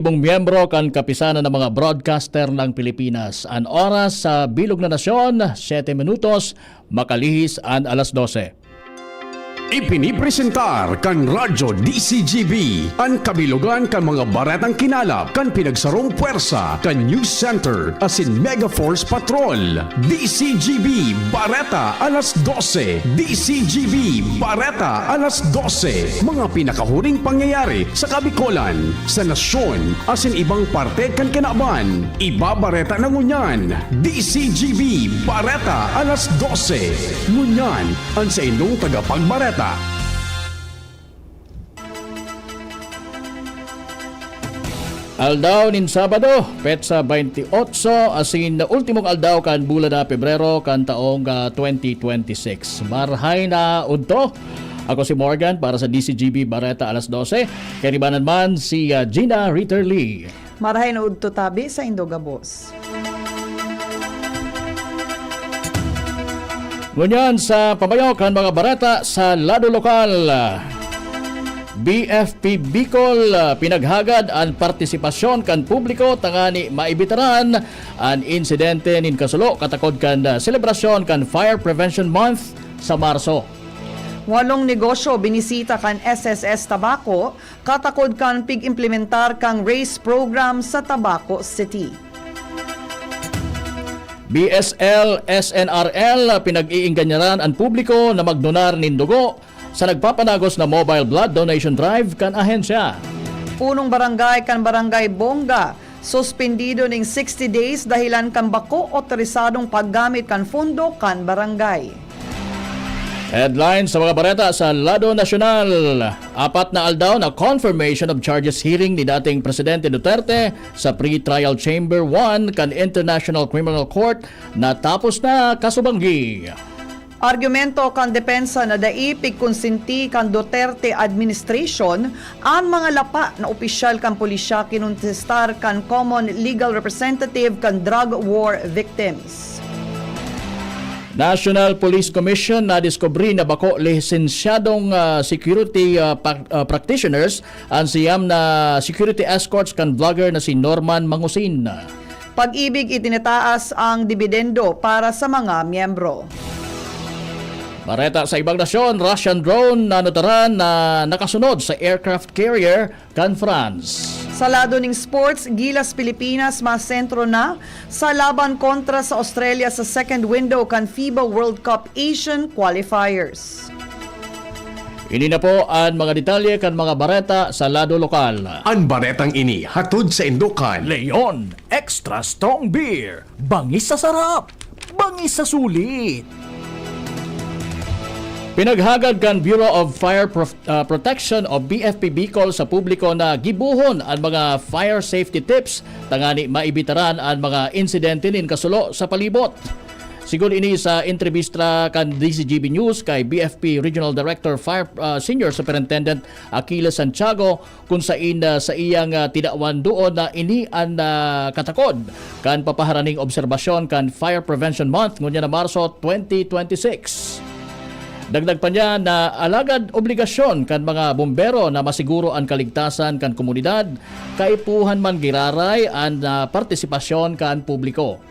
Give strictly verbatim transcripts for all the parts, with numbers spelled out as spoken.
Miyembro kan Kapisanan ng mga Broadcaster ng Pilipinas. An oras sa Bilog na Nasyon, siyete minutos, makalihis an alas dose. Ipinipresentar kan Radyo D C G B an kabilogan kan mga baretang kinalap kan pinagsarong pwersa kan News Center asin Mega Force Patrol. D C G B Bareta alas dose. D C G B Bareta alas dose. Mga pinakahuring pangyayari sa Kabikolan, sa nasyon, asin ibang parte kan kinaban. Ibabareta na ngunyan. D C G B Bareta alas dose. Ngunyan, an saindong tagapagbareta. Aldaw nin Sabado, petsa twenty-eight, asin ultimong aldaw kan bulan na Pebrero kan taong, ah, twenty twenty-six. Marhay na udto. Ako si Morgan para sa D C G B Bareta alas dose. Kaibanan man si, ah, Gina Ritter Lee. Marhay na udto tabi sa indo gabos. Ngunyan sa pabayo kan mga bareta sa lado lokal, B F P Bicol, ah, pinaghagad an partisipasyon kan publiko tangani maibitaran an insidente nin kasulo katakod kan, ah, selebrasyon kan Fire Prevention Month sa Marso. Walong negosyo binisita kan S S S Tabaco katakod kan pig-implementar kan RACE program sa Tabaco City. B S L S N R L, pinag-iingganyaran an publiko na magdonar nin dugo sa nagpapadagos na mobile blood donation drive kan ahensya. Punong barangay kan Barangay Bonga, suspendido ning sixty days dahilan kan bako otorisadong paggamit kan fundo kan barangay. Headline sa mga bareta sa lado nasyonal. Apat na aldaw na confirmation of charges hearing ni dating Presidente Duterte sa pre-trial chamber one kan International Criminal Court natapos na kasubanggi. Argumento kan depensa na dai pigkonsenti kan Duterte administration an mga lapa na opisyal kan pulisya kinontestar kan common legal representative kan drug war victims. National Police Commission nadiskubre na bako lisensyadong, ah, security, ah, pa-, ah, practitioners an siyam na security escorts kan vlogger na si Norman Mangusin. Pag-ibig itinataas ang dibidendo para sa mga miyembro. Bareta sa ibang nasyon, Russian drone na nataran na nakasunod sa aircraft carrier kan France. Sa lado ning sports, Gilas Pilipinas masentro na sa laban kontra sa Australia sa second window kan FIBA World Cup Asian Qualifiers. Ini na po an mga detalye kan mga bareta sa lado lokal. An baretang ini hatod sa indokan. Leon Extra Strong Beer. Bangis sa sarap, bangis sa sulit. Pinaghagad kan Bureau of Fire Prof-, ah, Protection o B F P Bicol sa publiko na gibohon an mga fire safety tips tangani maibitaran an mga insidente nin kasulo sa palibot. Sigon ini sa entrebista kan D C G B News kay B F P Regional Director Fire, ah, Senior Superintendent Achilles Santiago, kun sain, ah, sa iyang, ah, tinawan doon na ini an, ah, katakod kan papaharaning obserbasyon kan Fire Prevention Month ngunyan na Marso twenty twenty-six. Dagdag pa niya na alagad obligasyon kan mga bombero na masiguro an kaligtasan kan komunidad, kaipuhan man giraray an, ah, partisipasyon kan publiko.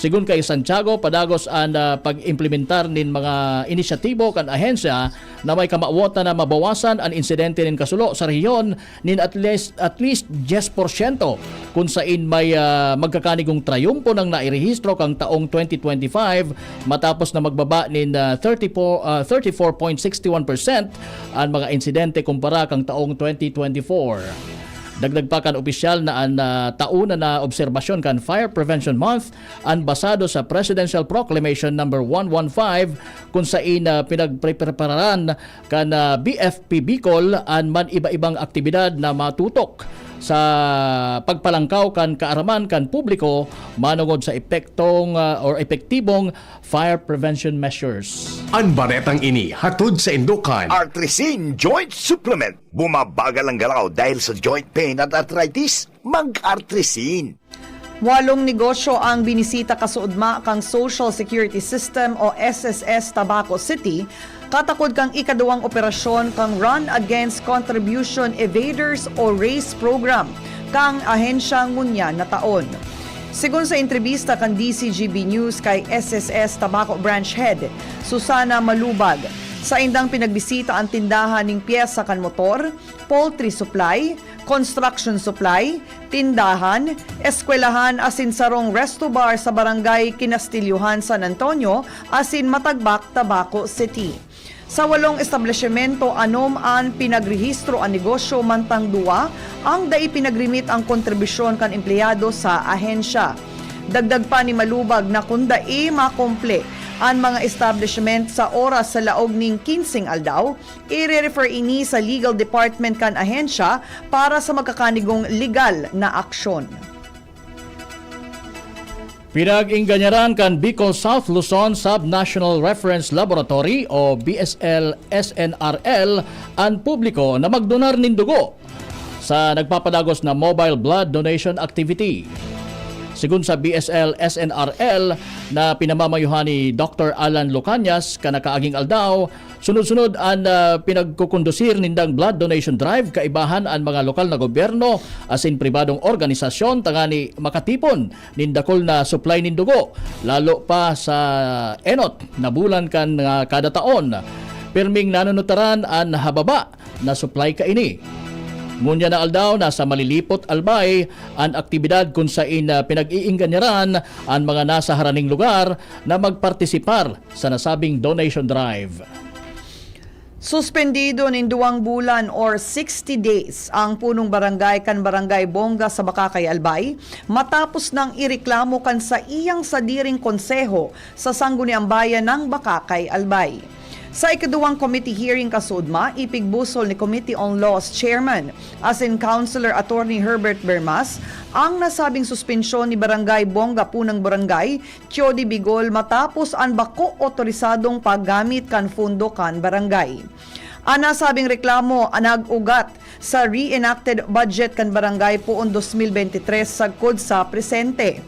Sigon kay Santiago, padagos an, ah, pag-implementar nin mga inisyatibo kan ahensya na may kamawotan na mabawasan an insidente nin kasulo sa rehiyon nin at least, at least diyes porsyento, kun sain may, ah, magkakanigong trayumpo nang nairehistro kan taong twenty twenty-five matapos na magbaba nin, ah, thirty-four, ah, thirty-four point six one percent an mga insidente kumpara kan taong twenty twenty-four. Dagdag pa kan opisyal na an, ah, taon na obserbasyon kan Fire Prevention Month an basado sa Presidential Proclamation Number one one five, kun sain, ah, pinagpreprepararan kan, ah, B F P Bicol an man-iba-ibang aktibidad na matutok sa pagpalangkaw kan kaaraman kan publiko manongod sa epektong, ah, or epektibong fire prevention measures. An baretang ini hatod sa indokan. Artrisin Joint Supplement. Bumabagal ang galaw dahil sa joint pain at arthritis? Mag-Artrisin. Walong negosyo ang binisita kasuodma kan Social Security System o S S S Tabaco City, katakod kan ikaduwang operasyon kan Run Against Contribution Evaders o RACE program, kan ahensya ngunyan na taon. Segun sa entrebista kan D Z G B News kay S S S Tabaco Branch Head Susana Malubag, saindang pinagbisita an tindahan ning pyesa kan motor, poultry supply, construction supply, tindahan, eskwelahan asin sarong resto bar sa Barangay Kinastilyohan, San Antonio asin Matagbak, Tabaco City. Sa walong establisimento, anom an pinagrehistro an negosyo, mantang duwa ang dai pinagrimit ang kontribusyon kan empleyado sa ahensya. Dagdag pa ni Malubag na kun dai makumple an mga establishment sa oras sa laog ning kinseng aldaw, ire-refer ini sa legal department kan ahensya para sa magkakanigong legal na aksyon. Pinag-ingganyaran kan Bicol South Luzon Sub-National Reference Laboratory o B S L S N R L an publiko na magdonar nin dugo sa nagpapadagos na mobile blood donation activity. Segun sa B S L S N R L na pinamamayohan ni Doctor Alan Lucanias, kan nakaaging aldaw, sunod-sunod an, ah, pinagkukondusir nindang blood donation drive, kaibahan an mga lokal na gobyerno asin pribadong organisasyon tangani makatipon nin dakul na supply nin dugo, lalo pa sa enot na bulan kan, ah, kada taon. Pirming nanunutaran an hababa na supply kaini. Ngunyan na aldaw, nasa Malilipot, Albay, an aktibidad kun sain, ah, pinag-iingganyaran an mga nasa haraning lugar na magpartisipar sa nasabing donation drive. Suspendido nin duwang bulan or sixty days ang punong barangay kan Barangay Bongga sa Bacacay, Albay, matapos nang ireklamo kan saiyang sadiring konseho sa Sangguniang Bayan ng Bacacay, Albay. Sa ikaduwang committee hearing kasuodma, ipigbusol ni Committee on Laws Chairman asin Councilor Attorney Herbert Bermas ang nasabing suspensyon ni Barangay Bongga Punang Barangay Tio de Bigol matapos an bako otorisadong paggamit kan pondo kan barangay. An nasabing reklamo an nag-ugat sa reenacted budget kan barangay poon dos mil bente tres sagkod sa presente.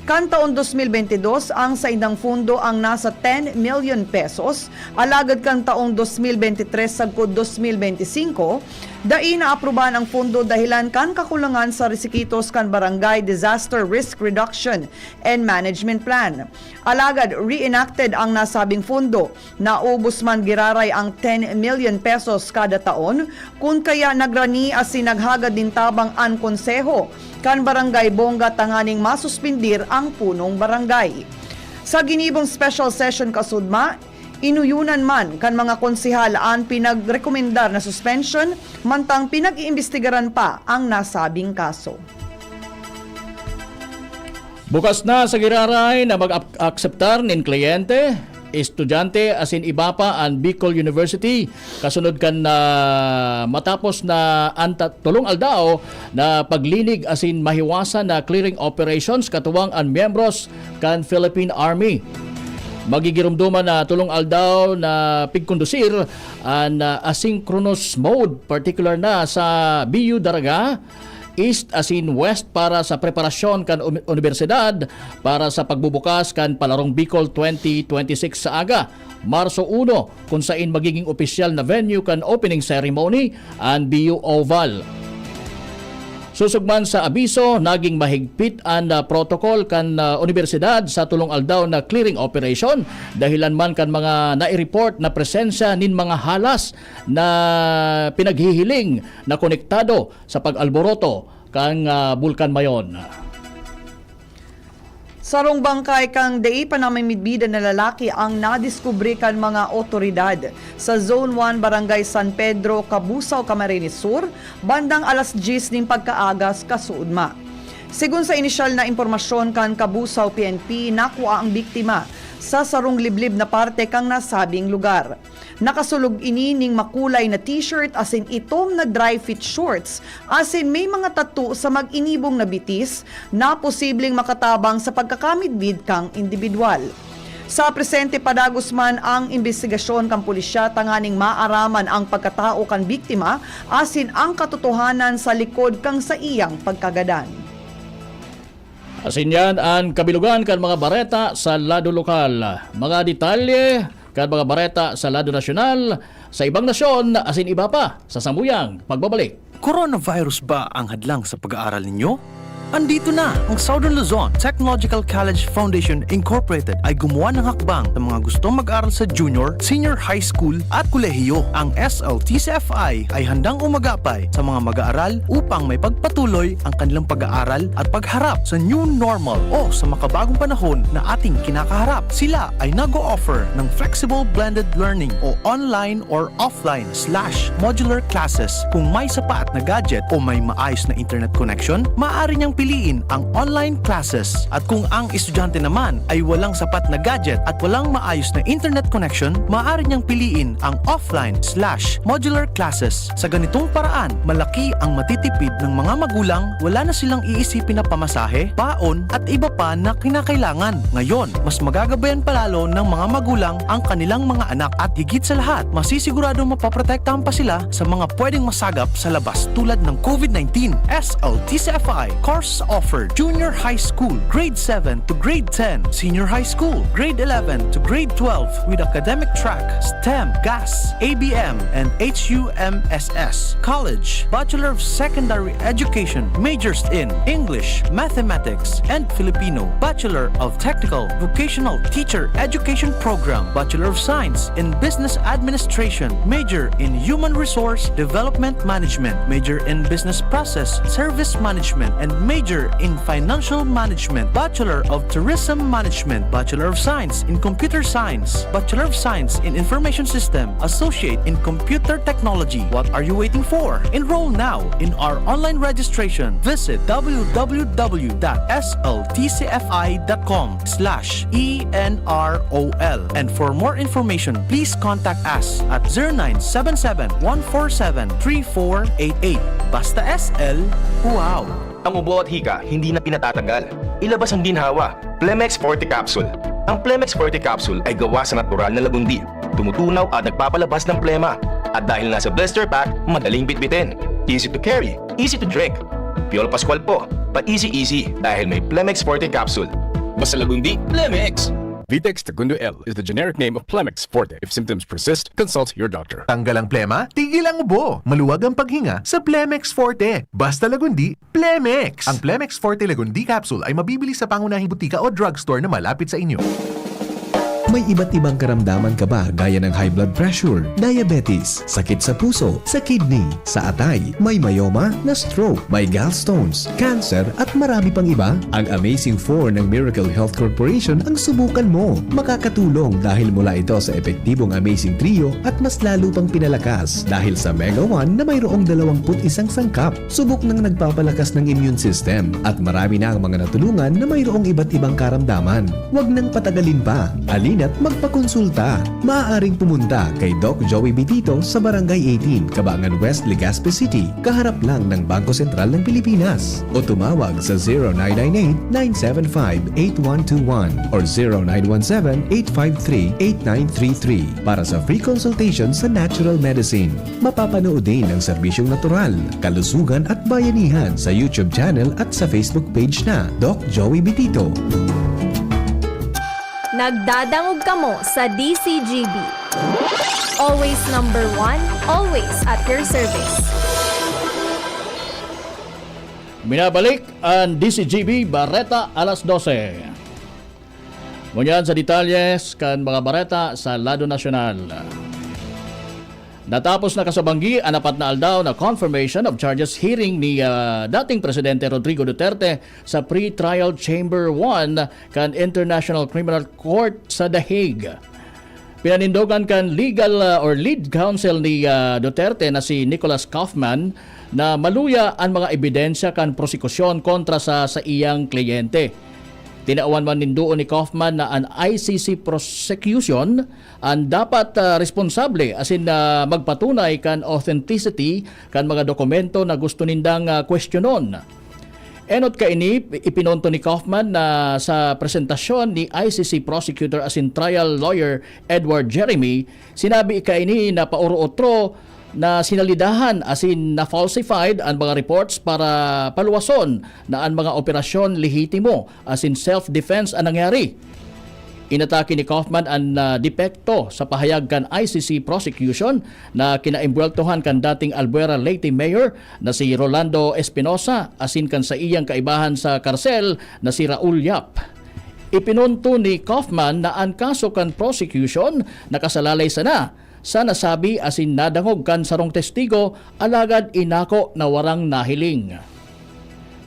Kan taon dos mil bente dos, ang saindang pondo ang nasa ten million pesos, alagad kan taong dos mil bente tres sagkod dos mil bente singko, dai naaprubahan ang pondo dahilan kan kakulangan sa resikitos kan Barangay Disaster Risk Reduction and Management Plan. Alagad reenacted ang nasabing pondo. Naubos man giraray ang ten million pesos kada taon, kun kaya nagrani asin naghagad nin tabang an konseho kan Barangay Bongga tanganing masuspindir ang punong barangay. Sa ginibong special session kasuodma, inuyunan man kan mga konsehal an pinagrekomendar na suspension, mantang pinag-iimbestigaran pa ang nasabing kaso. Bukas na sa giraray na mag-akseptar nin kliyente, estudyante asin iba pa an Bicol University, kasunod kan, ah, matapos na an ta-, tolong aldaw na paglinig asin mahiwasan na clearing operations katuwang an miyembros kan Philippine Army. Magigiromdoman na tolong aldaw na pigkondusir an, ah, asynchronous mode, partikular na sa B U Daraga, East asin West para sa preparasyon kan uni-, unibersidad para sa pagbubukas kan Palarong Bicol twenty twenty-six sa aga, Marso uno, kun sain magiging opisyal na venue kan opening ceremony an B U Oval. Susog man sa abiso, naging mahigpit an, ah, protocol kan, ah, unibersidad sa tolong aldaw na clearing operation, dahilan man kan mga nai-report na presensya nin mga halas na pinaghihiling na konektado sa pag-alboroto kan, ah, Bulkan Mayon. Sarong bangkay kan dai pa namimidbidan na lalaki ang nadiskubre kan mga otoridad sa Zone one, Barangay San Pedro, Cabusao, Camarines Sur, bandang alas dyes nin pagkaaga kasuodma. Segun sa inisyal na impormasyon kan Cabusao P N P, nakua ang biktima sa sarong liblib na parte kan nasabing lugar. Nakasulog ini ning makulay na t-shirt asin itom na dry fit shorts, asin may mga tattoo sa mag-inibong na bitis na posibleng makatabang sa pagkakamidbid kan indibidwal. Sa presente, padagos man ang imbestigasyon kan pulisya tanganing maaraman ang pagkatao kan biktima asin ang katotohanan sa likod kan saiyang pagkagadan. Asin yan an kabilogan kan mga bareta sa lado lokal. Mga detalye kan mga bareta sa lado nasyonal, sa ibang nasyon, asin iba pa sa samuyang pagbabalik. Coronavirus ba ang hadlang sa pag-aaral ninyo? Andito na! Ang Southern Luzon Technological College Foundation Incorporated ay gumawa ng hakbang sa mga gustong mag-aral sa junior, senior high school at kolehiyo. Ang S L T C F I ay handang umagapay sa mga mag-aaral upang may pagpatuloy ang kanilang pag-aaral at pagharap sa new normal o sa makabagong panahon na ating kinakaharap. Sila ay nag-o-offer ng flexible blended learning o online or offline slash modular classes. Kung may sapat na gadget o may maayos na internet connection, maaari niyang piliin ang online classes. At kung ang estudyante naman ay walang sapat na gadget at walang maayos na internet connection, maaari niyang piliin ang offline slash modular classes. Sa ganitong paraan, malaki ang matitipid ng mga magulang, wala na silang iisipin na pamasahe, baon at iba pa na kinakailangan. Ngayon, mas magagabayan palalo ng mga magulang ang kanilang mga anak at higit sa lahat, masisiguradong mapoprotektahan pa sila sa mga pwedeng masagap sa labas tulad ng COVID nineteen. S L T C F I course offered: Junior High School, Grade seven to Grade ten, Senior High School, Grade eleven to Grade twelve with academic track STEM, GAS, A B M, and H U M S S. College, Bachelor of Secondary Education, majors in English, Mathematics, and Filipino, Bachelor of Technical Vocational Teacher Education Program, Bachelor of Science in Business Administration, major in Human Resource Development Management, major in Business Process Service Management, and major in Financial Management, Bachelor of Tourism Management, Bachelor of Science in Computer Science, Bachelor of Science in Information System, Associate in Computer Technology. What are you waiting for? Enroll now in our online registration. Visit w w w dot s l t c f i dot com slash e n r o l. And for more information, please contact us at zero nine seven seven, one four seven, three four eight eight. Basta S L, wow! Ang ubo at hika, hindi na pinatatagal. Ilabas ang ginhawa. Plemex Forte Capsule. Ang Plemex Forte Capsule ay gawa sa natural na lagundi. Tumutunaw at nagpapalabas ng plema. At dahil nasa blister pack, madaling bitbitin. Easy to carry, easy to drink. Piolo Pascual po, pa-easy-easy dahil may Plemex Forte Capsule. Basta lagundi, Plemex! Vitex Segundo L is the generic name of Plemex Forte. If symptoms persist, consult your doctor. Tanggal ang plema, tigil ang ubo. Maluwag ang paghinga sa Plemex Forte. Basta lagundi, Plemex! Ang Plemex Forte Lagundi Capsule ay mabibili sa pangunahing butika o drugstore na malapit sa inyo. May iba't ibang karamdaman ka ba, gaya ng high blood pressure, diabetes, sakit sa puso, sa kidney, sa atay, may myoma, na-stroke, may gallstones, cancer, at marami pang iba? Ang Amazing four ng Miracle Health Corporation ang subukan mo. Makakatulong dahil mula ito sa epektibong Amazing Trio at mas lalo pang pinalakas dahil sa Mega One na mayroong dalawampu't isang sangkap. Subok nang nagpapalakas ng immune system at marami na ang mga natulungan na mayroong iba't ibang karamdaman. Huwag nang patagalin pa. Halina't magpakonsulta. Maaaring pumunta kay Doc Joey Bitito sa Barangay eighteen, Cabangan West, Legazpi City, kaharap lang ng Bangko Sentral ng Pilipinas. O tumawag sa zero nine nine eight, nine seven five, eight one two one or zero nine one seven, eight five three, eight nine three three para sa free consultation sa natural medicine. Mapapanood din ang serbisyong natural, kalusugan at bayanihan sa YouTube channel at sa Facebook page na Doc Joey Bitito. Nagdadangog kamo sa D C G B. Always number one, always at your service. Binabalik ang D C G B Bareta alas dose. Ngunyan sa detalye kan mga bareta sa lado nasyonal. Natapos na kasabanggi an apat na aldaw na confirmation of charges hearing ni, ah, dating Presidente Rodrigo Duterte sa pre-trial chamber one kan International Criminal Court sa The Hague. Pinanindogan kan legal, ah, or lead counsel ni, ah, Duterte na si Nicholas Kaufman na maluya an mga ebidensya kan prosekusyon kontra sa saiyang kliyente. Tinawan man nin duon ni Kaufman na an I C C prosecution an dapat, ah, responsable asin, ah, magpatunay kan authenticity kan mga dokumento na gusto nindang, ah, kwestiyonon. Enot kaini, ipinunto ni Kaufman na sa presentasyon ni I C C Prosecutor asin Trial Lawyer Edward Jeremy, sinabi kaini na paoro-otro na sinalidahan asin na-falsified an mga reports para paluwason na an mga operasyon lehitimo asin self-defense an nangyari. Inatake ni Kaufman an, ah, depekto sa pahayag kan I C C prosecution na kinaimbweltohan kan dating Albuera Leyte Mayor na si Rolando Espinosa asin kan saiyang kaibahan sa karsel na si Raul Yap. Ipinunto ni Kaufman na an kaso kan prosecution nakasalalay sana sa nasabi asin nadangog kan sarong testigo, alagad inako na warang nahiling.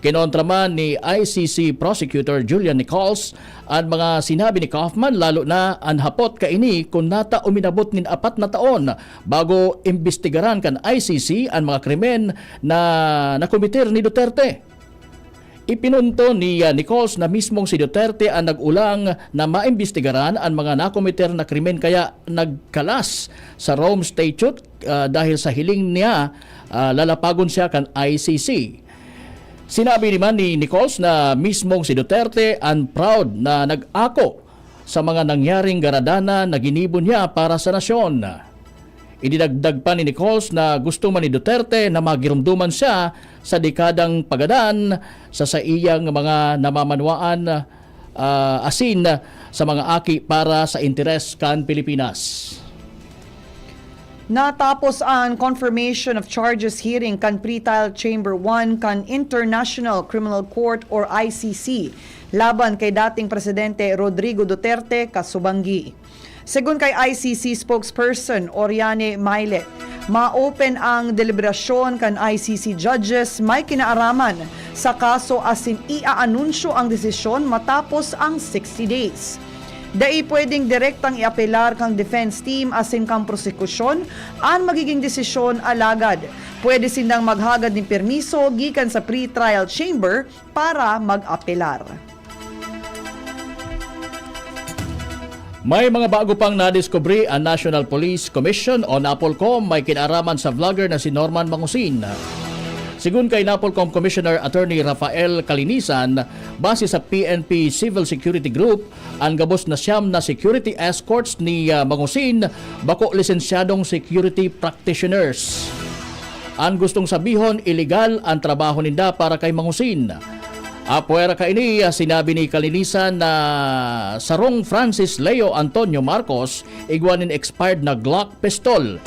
Kinontra man ni I C C Prosecutor Julian Nichols an mga sinabi ni Kaufman, lalo na an hapot kaini kun nata uminabot nin apat na taon bago imbestigaran kan I C C an mga krimen na nakometer ni Duterte. Ipinunto ni, ah, Nichols na mismong si Duterte an nag-ulang na maimbestigaran an mga nakometer na krimen, kaya nagkalas sa Rome Statute, ah, dahil sa hiling niya, ah, lalapagon siya kan I C C. Sinabi naman ni Nichols na mismong si Duterte an proud na nag-ako sa mga nangyaring garadanan na ginibo niya para sa nasyon. Idinagdag pa ni Nichols na gusto man ni Duterte na magiromdoman siya sa dekadang pagadan sa saiyang mga namamanwaan, ah, asin sa mga aki para sa interes kan Pilipinas. Natapos an confirmation of charges hearing kan Pretrial Chamber one kan International Criminal Court or I C C laban kay dating Presidente Rodrigo Duterte kasubanggi. Segun kay I C C spokesperson Oriane Mailet, ma-open ang deliberasyon kan I C C judges may kinaaraman sa kaso asin iaanunsyo ang desisyon matapos ang sixty days. Dai pwedeng direktang iapelar kan defense team asin kan prosekusyon an magiging desisyon, alagad pwede sindang maghagad nin permiso gikan sa pretrial chamber para mag-apelar. May mga bago pang nadiskubre ang National Police Commission o NAPOLCOM may kinaaraman sa vlogger na si Norman Mangusin. Segun kay NAPOLCOM Commissioner Attorney Rafael Calinisan, base sa P N P Civil Security Group, an gabos na siyam na security escorts ni, ah, Mangusin bako lisensyadong security practitioners. An gustong sabihon, ilegal an trabaho ninda para kay Mangusin. Apwera kaini, ah, sinabi ni Calinisan na sarong Francis Leo Antonio Marcos, igwa nin expired na Glock pistol.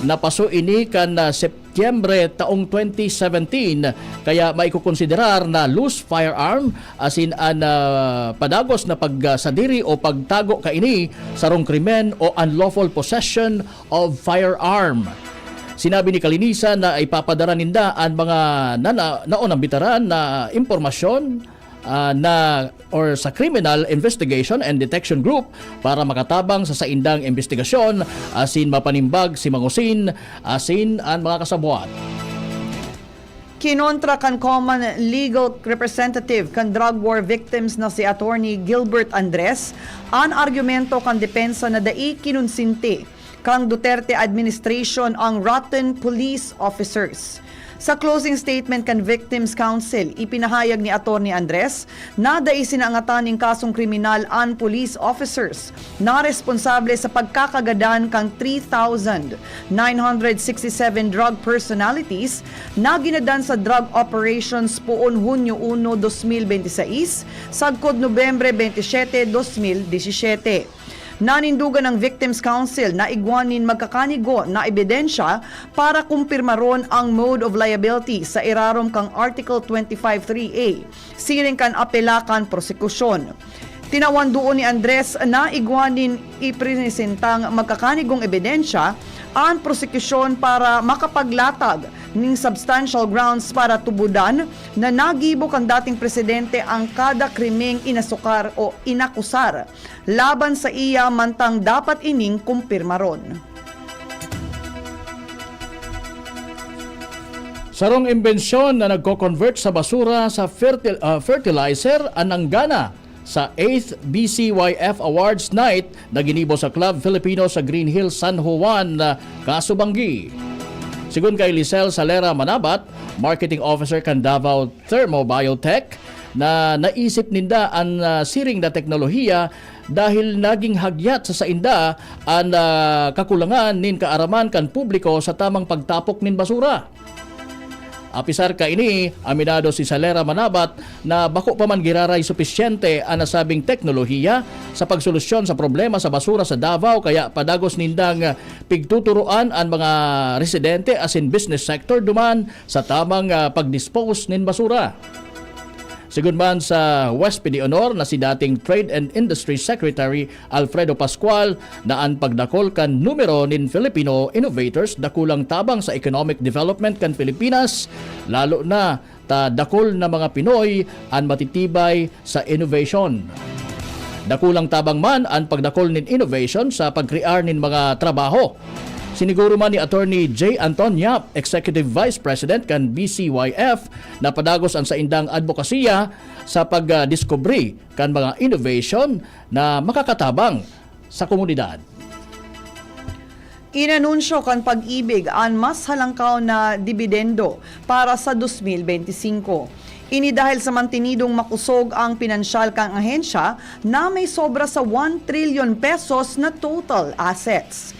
Napaso ini kan, ah, Setyembre taong twenty seventeen, kaya maikokonsiderar na loose firearm, asin an, ah, padagos na pagsadiri o pagtago kaini sarong krimen o unlawful possession of firearm. Sinabi ni Calinisan na ipapadara ninda an mga nana-, naon nambitaran na impormasyon, ah, na or sa Criminal Investigation and Detection Group para makatabang sa saindang imbestigasyon asin mapanimbag si Mangusin asin an mga kasabwat. Kinontra kan Common Legal Representative kan drug war victims na si Attorney Gilbert Andres an argumento kan depensa na dai kinonsinti kan Duterte administration ang rotten police officers. Sa closing statement kan Victims Council, ipinahayag ni Attorney Andres na dai sinaangatan nin kasong kriminal an police officers na responsable sa pagkakagadan kan three thousand nine hundred sixty seven drug personalities na ginadan sa drug operations poon Hunyo uno, dos mil bente seis, sagkod Nobyembre bente siyete, dos mil disisyete. Nanindogan ang Victims Council na igwa nin magkakanigo na ebidensya para kumpirmaron ang mode of liability sa irarom kan Article twenty-five three A, siring kan apela kan prosekusyon. Tawan duon ni Andres na igwa nin iprenesentang magkakanigong ebidensya an prosekusyon para makapaglatag nin substantial grounds para tubodan na nagibo kan dating presidente ang kada krimeng inasukar o inakusar laban saiya, mantang dapat ining kumpirmaron. Sarong imbensyon na nagko-convert sa basura sa fertil-, ah, fertilizer an nanggana sa eighth B C Y F Awards Night na ginibo sa Club Filipino sa Green Hills, San Juan, ah, kasubanggi. Segun kay Lisel Salera Manabat, Marketing Officer kan Davao Thermobiotech, na naisip ninda an, ah, siring na teknolohiya dahil naging hagyat sa sainda an, ah, kakulangan nin kaaraman kan publiko sa tamang pagtapok nin basura. Apisar kaini, aminado si Salera Manabat na bako pa man giraray supisyente an nasabing teknolohiya sa pagsolusyon sa problema sa basura sa Davao, kaya padagos nindang pigtuturoan an mga residente asin business sector duman sa tamang, ah, pag-dispose nin basura. Sigon man sa Huwes de Honor na si dating Trade and Industry Secretary Alfredo Pascual na an pagdakol kan numero nin Filipino innovators dakulang tabang sa economic development kan Pilipinas, lalo na ta dakul na mga Pinoy an matitibay sa innovation. Dakulang tabang man an pagdakol nin innovation sa pagkrear nin mga trabaho. Siniguro man ni Attorney J. Anton Yap, Executive Vice President kan B C Y F, na padagos an saindang adbokasiya sa pagdiskubre kan mga innovation na makakatabang sa komunidad. Inanunsyo kan Pag-ibig an mas halangkaw na dibidendo para sa dos mil benti singko. Ini dahil sa mantinidong makosog ang pinansyal kan ahensya na may sobra sa one trillion pesos na total assets.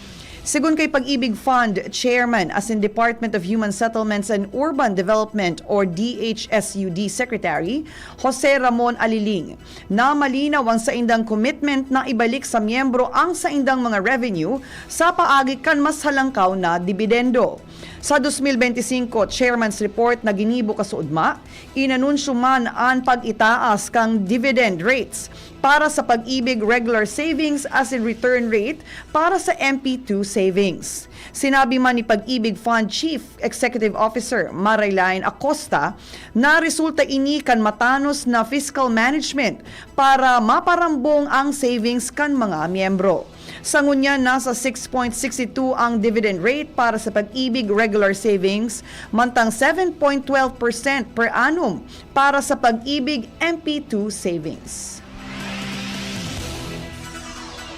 Sigon kay Pag-ibig Fund Chairman asin Department of Human Settlements and Urban Development or D H S U D Secretary Jose Ramon Aliling, na malinaw ang saindang commitment na ibalik sa miyembro ang saindang mga revenue sa paagi kan mas halangkaw na dibidendo. Sa dos mil benti singko Chairman's Report na ginibo kasuodma, inanunsyo man an pag-itaas kan dividend rates para sa Pag-ibig regular savings asin return rate para sa M P two savings. Sinabi man ni Pag-ibig Fund Chief Executive Officer Mariline Acosta na resulta ini kan matanos na fiscal management para maparambong ang savings kan mga miyembro. Sa ngunyan, nasa six point six two ang dividend rate para sa Pag-ibig regular savings, mantang seven point twelve percent per annum para sa Pag-ibig M P two savings.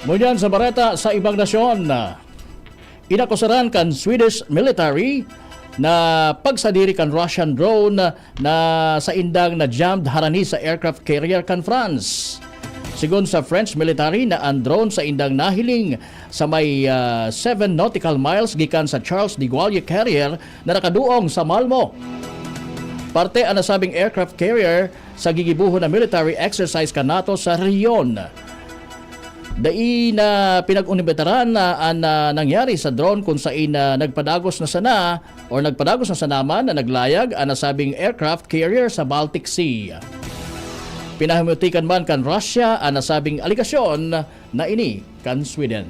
Ngunyan sa bareta sa ibang nasyon, inakusaran kan Swedish military na pagsadiri kan Russian drone na saindang na-jammed harani sa aircraft carrier kan France. Sigon sa French military na an drone saindang nahiling sa may, ah, seven nautical miles gikan sa Charles de Gaulle carrier na nakaduong sa Malmo. Parte an nasabing aircraft carrier sa gigibohon na military exercise kan NATO sa rehiyon. Dai na pinag-unibitaran na an, ah, nangyari sa drone kun sain na nagpadagos na sana or nagpadagos na sana man na naglayag an nasabing aircraft carrier sa Baltic Sea. Pinahimutikan man kan Russia an nasabing alegasyon na ini kan Sweden.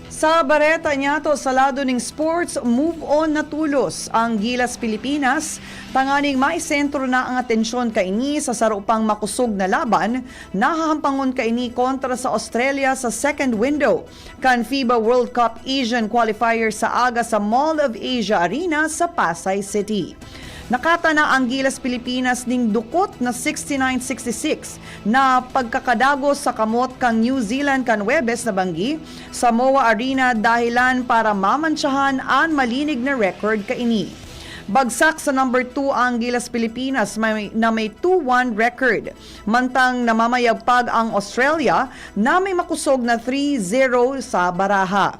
Sa bareta niyato, sa lado ning sports, move on na tolos ang Gilas Pilipinas, tanganing maisentro na ang atensyon kaini sa saro pang makosog na laban na hahampangon kaini kontra sa Australia sa second window kan FIBA World Cup Asian Qualifier sa aga sa Mall of Asia Arena sa Pasay City. Nakatana ang Gilas Pilipinas ning dukot na sixty-nine sixty-six na pagkakadagos sa kamot kan New Zealand kan Huwebes na banggi sa MOA Arena, dahilan para mamantsahan an malinig na record kaini. Bagsak sa number two ang Gilas Pilipinas may, na may two one record, mantang namamayagpag ang Australia na may makosog na three zero sa baraha.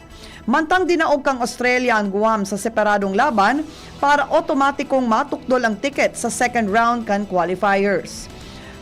Mantang dinaog kan Australia an Guam sa separadong laban para otomatikong matukdol ang ticket sa second round kan qualifiers.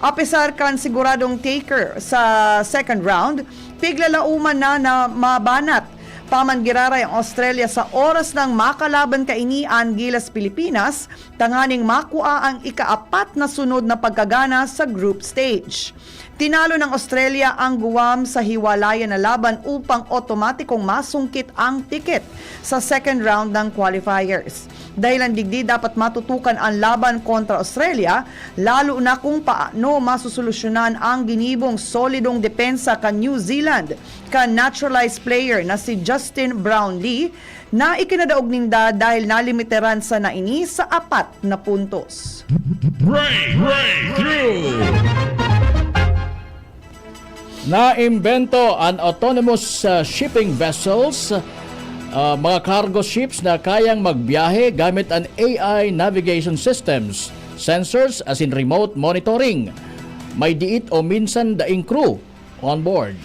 Apesar kan siguradong taker sa second round, piglalauman na na mabanat pa man giraray ang Australia sa oras nang makalaban kaini an Gilas Pilipinas tanganing makua ang ikaapat na sunod na pagkagana sa group stage. Tinalo ng Australia ang Guam sa hiwalayan na laban upang otomatikong masungkit ang tiket sa second round ng qualifiers. Dahilan digdi, dapat matutukan ang laban kontra Australia, lalo na kung paano masusolusyonan ang ginibong solidong depensa kan New Zealand kan naturalized player na si Justin Brownlee, na ikinadaog ninda dahil nalimiteran sana ini sa apat na puntos. Break, breakthrough! Naimbento an autonomous, ah, shipping vessels, ah, mga cargo ships na kayang magbiyahe gamit an A I navigation systems, sensors asin remote monitoring. May diit o minsan daing crew on board.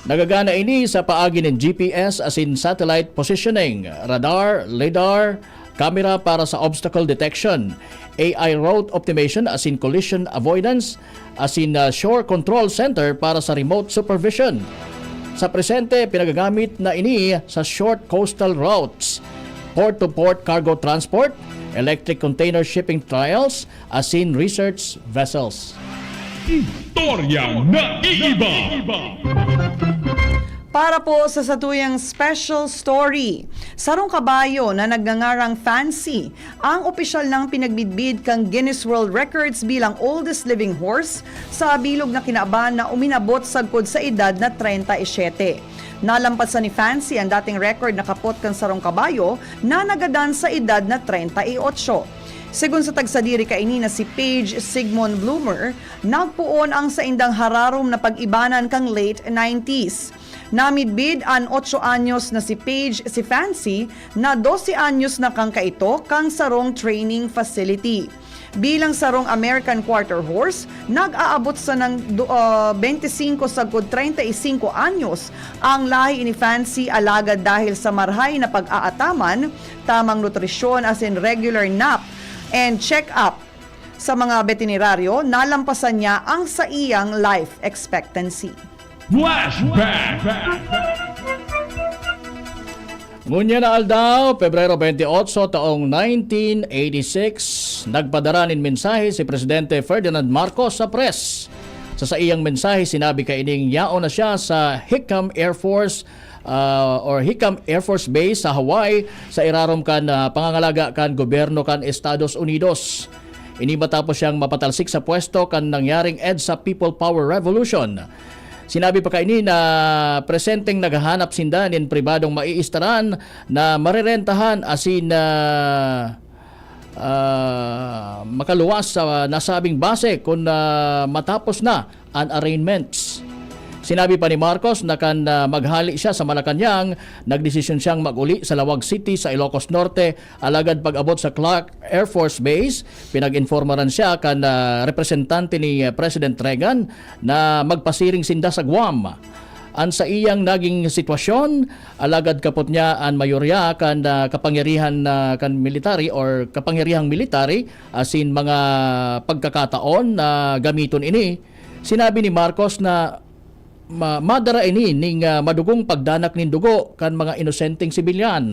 Nagagana ini sa paagi nin G P S asin satellite positioning, radar, lidar, camera para sa obstacle detection, A I route optimization asin collision avoidance, asin, ah, shore control center para sa remote supervision. Sa presente, pinagagamit na ini sa short coastal routes, port-to-port cargo transport, electric container shipping trials, asin research vessels. Istorya na iiba. Para po sa satuyang special story, sarong kabayo na nagngangarang Fancy ang opisyal nang pinagbidbid kan Guinness World Records bilang oldest living horse sa bilog na kinaban na uminabot sagkod sa edad na treinta y siete. Nalampasan ni Fancy ang dating record na kapot kan sarong kabayo na nagadan sa edad na treinta y ocho. Segun sa tagsadiri kaini na si Page Sigmund Bloomer, nagpoon ang saindang hararom na pag-ibanan kan late nineties. Namidbid an otso anyos na si Page, si Fancy na dose anyos na kan kaito kan sarong training facility. Bilang sarong American Quarter Horse, nag-aabot sa nang do- ah, twenty-five sagkod treinta y cinco anyos ang lahi ni Fancy, alagad dahil sa marhay na pag-aataman, tamang nutrisyon asin regular nap and check-up sa mga veterinaryo, nalampasan niya ang saiyang life expectancy. Flashback. Ngunyan na aldaw, Pebrero twenty-eight, taong nineteen eighty-six, nagpadara nin mensahe si Presidente Ferdinand Marcos sa press. Sa saiyang mensahe, sinabi kaining yaon na siya sa Hickam Air Force, ah, or Hickam Air Force Base sa Hawaii, sa irarom kan, ah, pangangalaga kan gobyerno kan Estados Unidos. Ini matapos siyang mapatalsik sa pwesto kan nangyaring EDSA People Power Revolution. Sinabi pa kaini na presenteng naghahanap sinda nin pribadong maiistaran na marerentahan asin, ah, ah, makaluwas sa nasabing base kun, ah, matapos na an arraignments. Sinabi pa ni Marcos na kan, ah, maghali siya sa Malacañang, nagdesisyon siyang mag-uli sa Laoag City sa Ilocos Norte, alagad pag-abot sa Clark Air Force Base, pinag-informaran siya kan, ah, representante ni, ah, President Reagan na magpasiring sinda sa Guam. An saiyang naging sitwasyon, alagad kapot niya an mayorya kan, ah, kapangyarihan, ah, kan military or kapangyarihang military, asin mga pagkakataon na gamiton ini. Sinabi ni Marcos na ma- madara ini ning, ah, madugong pagdanak nin dugo kan mga inosenteng sibilyan.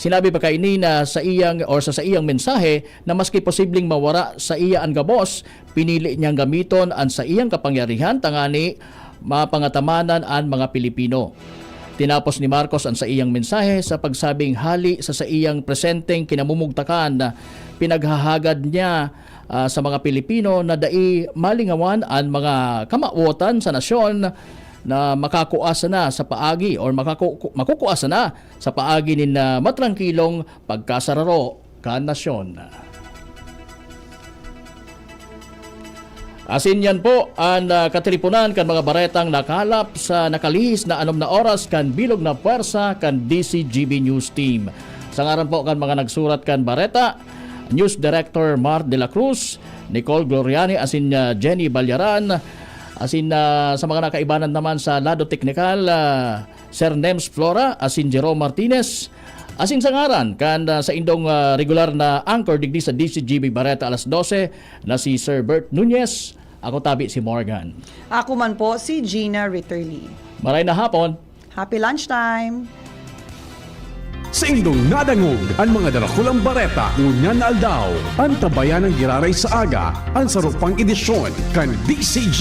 Sinabi pa kaini na sa iyang or sa saiyang mensahe na maski posibleng mawara sa iya an gabos, pinili niyang gamiton an saiyang kapangyarihan tangani mapangatamanan an mga Pilipino. Tinapos ni Marcos an saiyang mensahe sa pagsabing hali sa saiyang presenteng kinamumugtakan, pinaghahagad niya, ah, sa mga Pilipino na dai malingawan an mga kamawotan sa nasyon na makakua sana sa paagi or makaku- makukua sana sa paagi nin, ah, matrangkilong pagkasararo kan nasyon. Asin yan po an, ah, katiriponan kan mga baretang nakalap sa nakalihis na anom na oras kan bilog na pwersa kan D C G B News Team. Sa ngaran po kan mga nagsurat kan bareta, News Director Mar de la Cruz, Nicole Gloriani asin, ah, Jenny Balyaran, asin, ah, sa mga nakaibanan naman sa lado teknikal, ah, Sir Nems Flora asin Jerome Martinez, asin sa ngaran kan, ah, saindong, ah, regular na anchor digdi sa D C G B Bareta Alas Dose na si Sir Bert Nunez, ako tabi si Morgan. Ako man po si Gina Ritterly. Maray na hapon! Happy lunchtime! Saindong nadangog an mga darakulang bareta ngunyan na aldaw. Antabayan an giraray sa aga, an saro pang edisyon kan D C G